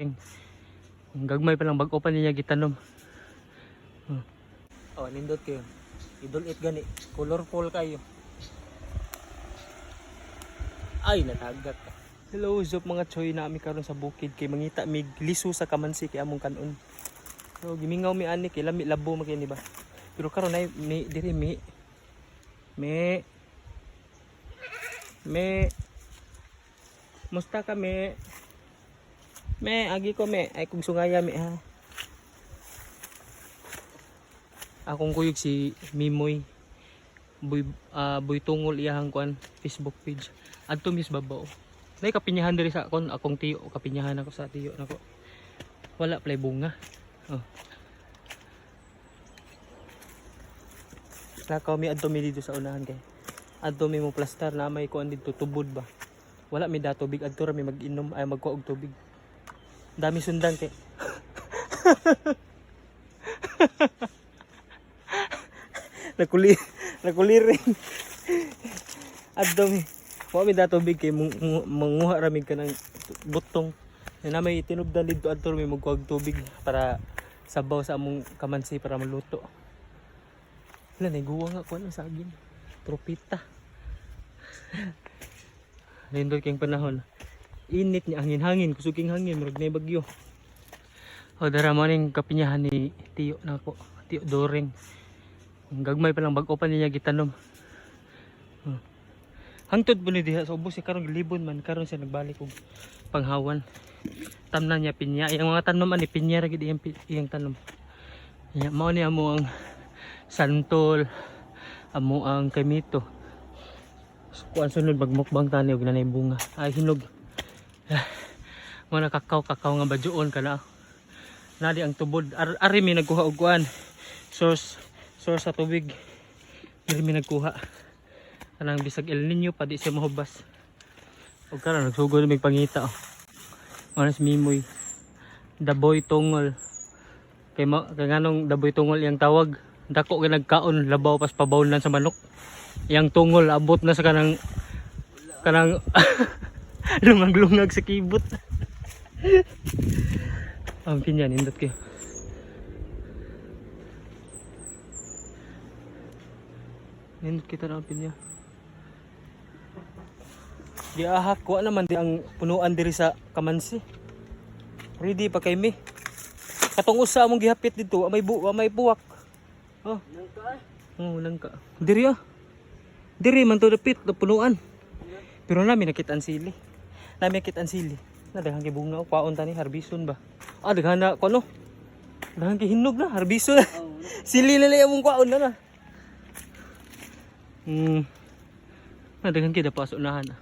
Ang gagmay pa lang, bag-o pa niya gitanom. Oh, nindot kayo. Idol it gani. Colorful kayo. Ay, natagak ka. Hello, Zop mga choy, na ami karon sa bukid kay mangita mig liso sa kamansi kay among kanon. So gimingaw mi ani kay lami labo man kay ni ba. Pero karon ay mi diri mi mi mi. Musta ka, mi? Me, agi ko, me. Ay kung sungaya, me, ha. Akong kuyog si Mimoy. Boy, boy tungol iyahang kuan Facebook page. Adto mis babaw. Nay kapinyahan diri sa akon akong tiyo, kapinyahan ako sa tiyo nako. Wala play bunga. Oh. Nakaw mi adto mi dito sa unahan kay. Adto mi mo plastar na may kuan dito, tubod ba. Wala mi da tubig, adto ra mi mag-inom ay magkuha og tubig. Dami sundan kay. Nakuli nakuliring. Adto mi. Wa mi da tubig kay manguha ra mi kanang butong. Na may tinubdan dito, adto ra mi magkuha og tubig para sabaw sa among kamansi para maluto. Wala, naiguwa nga ko ang saging. Tropita. Nindot kayong panahon. Init niya, hangin-hangin, kusuking hangin, murag na bagyo. O dara mo ning kapinyahan ni Tiyo nako, Tiyo Doring. Ang gagmay pa lang, bag-o pa niya gitanom. Oh. Hangtod po ni diha sa ubos si karon gilibon man karon siya nagbalik og panghawan. Tamnan niya pinya, iyang mga tanom ani pinya ra gid iyang, iyang tanom. Ya, mao ni amo ang santol, amo ang kamito. So, kuan sunod magmukbang tani og nanay bunga. Ay hinog. Ah, mga kakao kakao nga bajuon kana. Nadi ang tubod. Ari mi nagkuha og kuan. Source source sa tubig. Diri mi nagkuha. Kanang bisag El Nino pa, di siya mahubas. Og karon nagsugod mig pangita oh. Ano si Mimoy. Daboy tungol. Kay, kay nganong daboy tungol iyang tawag. Dako kay nagkaon labaw pas pabawlan sa manok. Iyang tungol abot na sa kanang kanang lungag-lungag sa kibot. Ang pinya nindot kayo. Nindot kita na ang pinya. Di ahak ko naman di ang punuan diri sa kamansi. Ready pa kay mi. Katong usa among gihapit dito, wa may wa may buwak. Oh. Oh, nangka. Diri ah. Diri man to dapit na punuan. Pero nami nakita ang sili. Nami nakita ang sili. Na daghan kay bunga, kwaon tani harbison ba. Ah, daghan na kuno. Daghan kay hinog na harbison. Sili na lang among kwaon na na. Na daghan kay dapat sa unahan. Ah.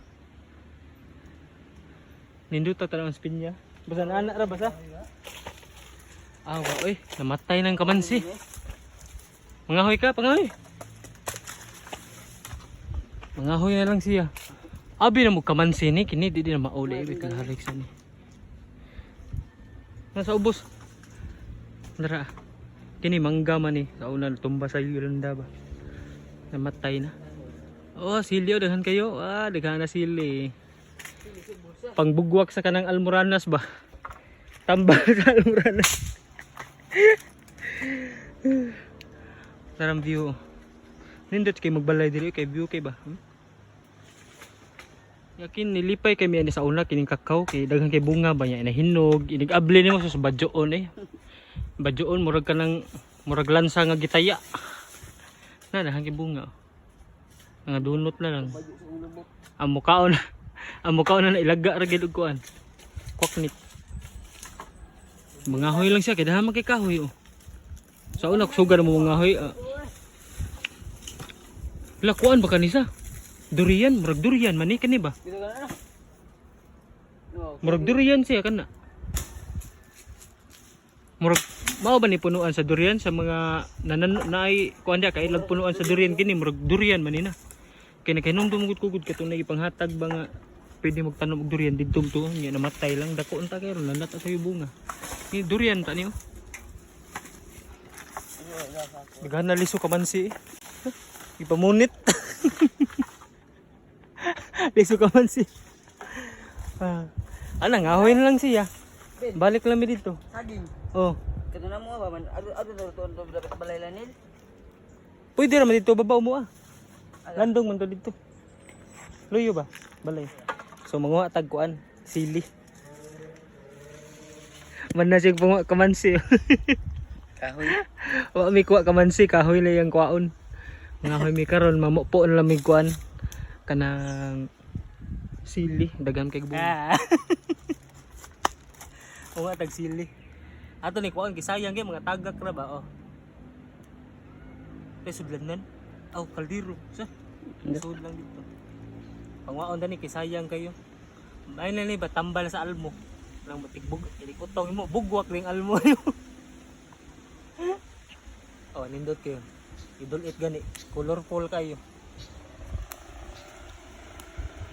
Nindot ta ang spinya. Basta na anak ra basta. Ah, wa oy, namatay ng kamansi. Mangahoy ka, pangahoy. Mangahoy na lang siya. Abi na mo kamansi ni kini di di na mauli wait lang halik sa ni. Nasa ubos. Dara. Kini mangga man ni sa una tumba sa Yolanda ba. Namatay na. Oh, sili oh, daghan kayo. Ah, daghan na sili. Pangbugwak sa kanang almoranas ba? Tambal sa almoranas. Sarang view. Nindot kay magbalay diri kay view kay ba? Hmm? Yakin nilipay kay mi ani sa una kining kakao kay daghan kay bunga ba niya inahinog, inigable nimo sa badyoon eh. Badyoon murag kanang murag lansa nga gitaya. Na daghan kay bunga. Nga dunot na lang. Ang mukaon ang mukaon na ilaga ra gid og kuan. Kwaknit. Mangahoy lang siya kay daghan man kay kahoy oh. Sa una sugar mo mangahoy. Ah. Lakuan ba kanisa? Durian, murag durian man ni kani ba? Dito ka na ano? No. Murag durian siya kana. Murag mao ba ni punuan sa durian sa mga nanan naay kuan dia kay ilag punuan sa durian kini, murag durian man ni na. Kay nakahinumdum gud ko gud katong nagipanghatag ba nga pwede magtanom og durian didto to nya namatay lang dako unta kay ron landat sa bunga. Ni durian ta niyo. Daghan na liso kamansi eh. Ipamunit. Liso kamansi. Ah. Ana, ngahoy na lang siya. Balik lang mi dito. Saging. Oh. Kato na mo ba man. Ado ado na to to dapat balay lanil. Pwede raman dito babaw mo ah. Landong man to dito. Luyo ba? Balay. So manguha tag kuan, sili. Man na siya bunga kamansi. Kahoy. Wa mi kuha kamansi, kahoy lang yung kuwaon. Mga hoy mi karon mamupo na lang mi kuan kanang sili, daghan kay bunga. Unga tag sili. Ato ni kuan kisayang kay mga tagak ra ba oh. Kay sudlanan. Aw kaldero. Sa. Sud lang dito. Pangwaon dani kisayang kayo. Ay na ni ba tambal sa almo. Lang matigbog ilikutong imo bugwak ring almo. Oh, nindot kayo. Idol it gani. Colorful kayo.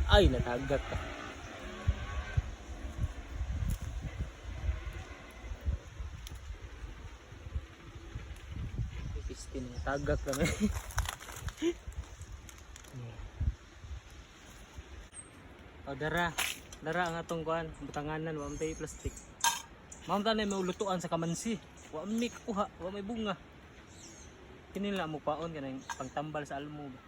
Ay, natagak ka. Pistin, natagak kami. Oh, dara. Dara ang atong kuan, butanganan, wa man tayo plastic. Ma'am tanay may ulutuan sa kamansi. Wa may kuha, wa may bunga. Kini lang mo paon kanang pangtambal sa almo ba.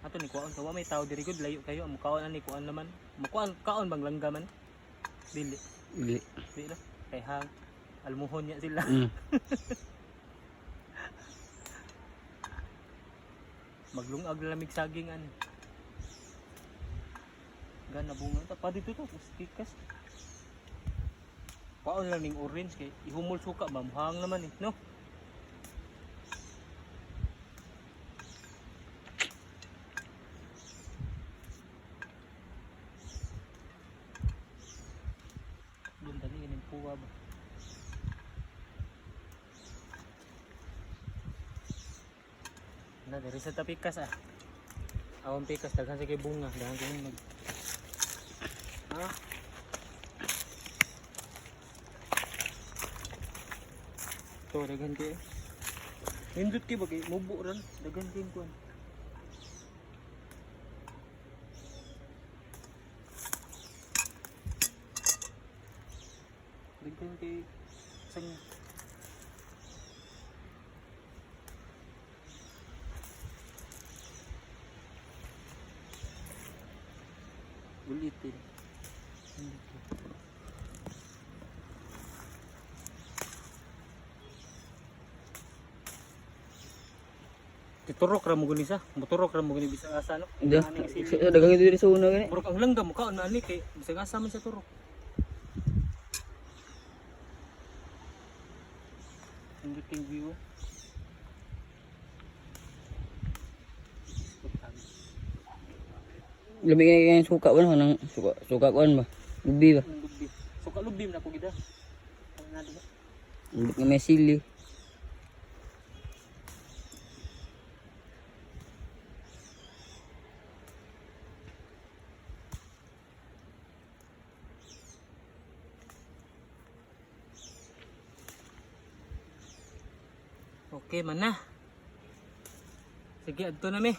Ato ni kuan ka wa may tao diri gud layo kayo amo kaon ani kuan naman. Mukuan kaon bang langga man? Dili. Dili. Dili na. Kay hang almuhon niya sila. Maglungag na lamig saging ani. Gana bunga ta pa dito to kikas. Paon lang ning orange kay ihumol suka ba muhang naman eh, no? Doon dali yun yung puwa ba? Na, diri sa tapikas ah. Awang pikas, daghan sa kay bunga, daghan kay mag. Ha? To, daghan kay. Nindot kay ba kay mubo ran, daghan kay kuan. Daghan kay sang Ulitin. Hindi ko. Titurok ra mo guni sa. Muturok ra mo guni bisag asa no. Da. Aning sili. Dagang ito diri sa una gani. Murok ang langgam mukha na ani kay bisag asa man sa turok. Hindi king view. Labi kay kay suka ba nang suka suka kuan ba. Lubi ba. Ang lubi. So kalubi man ako gida. Ang nga diba? Ambot nga may sili. Okay man na. Sige, adto na mi.